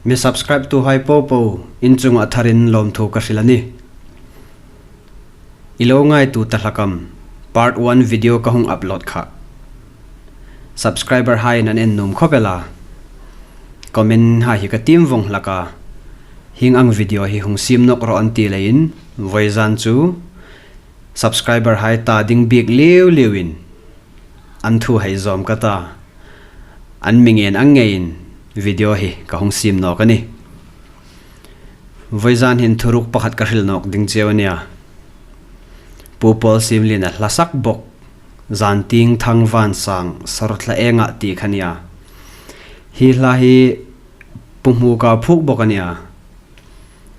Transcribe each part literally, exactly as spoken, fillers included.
Mi subscribe-tuhai popo in chungah tharin lawmthu ka hril a nih. I lo ngaituo ta hlak am, part one video ka hung upload kha. Subscriber-haiin an en nuom khawp el a, comment-hai hi ka tiem vawng hlak a. Hieng ang video hi hung siem nawk rawh an ti leiin, vawizan chu subscriber-hai ta ding bik liu liuin an thu hei zawm ka ta, an mi ngen ang ngeiin video hi ka hung siem nawk a nih. Vawizan hin thuruk pakhat ka hril nawk ding cheu a nia. Pu Paul Siemliena hla sak bawk, Zantieng Thangvansang Sawrthla Enga ti kha nia. Hi hla hi Pu Hmuka phuok bawk a nia.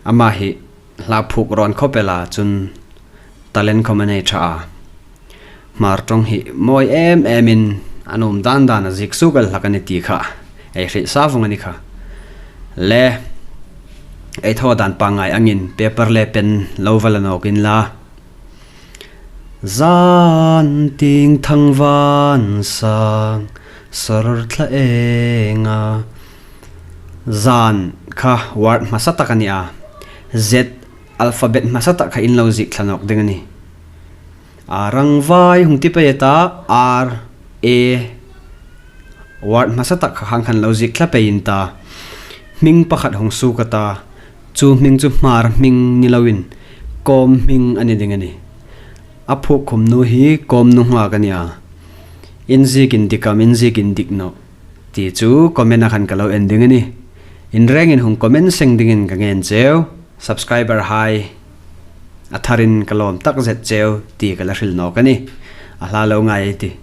Ama hi hla phuok rawn khawp el a, chun talent khawm a nei ṭha a. Hmar ṭawng hi mawi em emin a nuom dan dan a ziek suok el hlak a nih ti kha ei hriet sa vawng a ni kha. Le, ei thaw dan pangngai angin paper le pen lo va la nawk inla. Zantieng Thangvansang Sawrthla Enga. Zan kha word hmasa tak a ni a. Z alphabet hmasa tak kha in lo ziek thla nawk ding a nih. A rangvai hung ti pei ta, R, A, word hmasa tak kha khang khan lo ziek thla pei in ta. Hming pakhat hung suok a ta. Chu hming chu Hmar hming ni loin, Kawm hming a ni ding a nih. A phuok khum nu hi Kawmnunghak a ni a. In ziek indik am, in ziek indik naw ti chu comment-a khan ka lo en ding a nih. In rengin hung comment seng dingin ka ngen cheu. Subscriber-hai a tharin ka lawm tak zet cheu ti ka la hril nawk a nih. A hla lo ngai ei tih.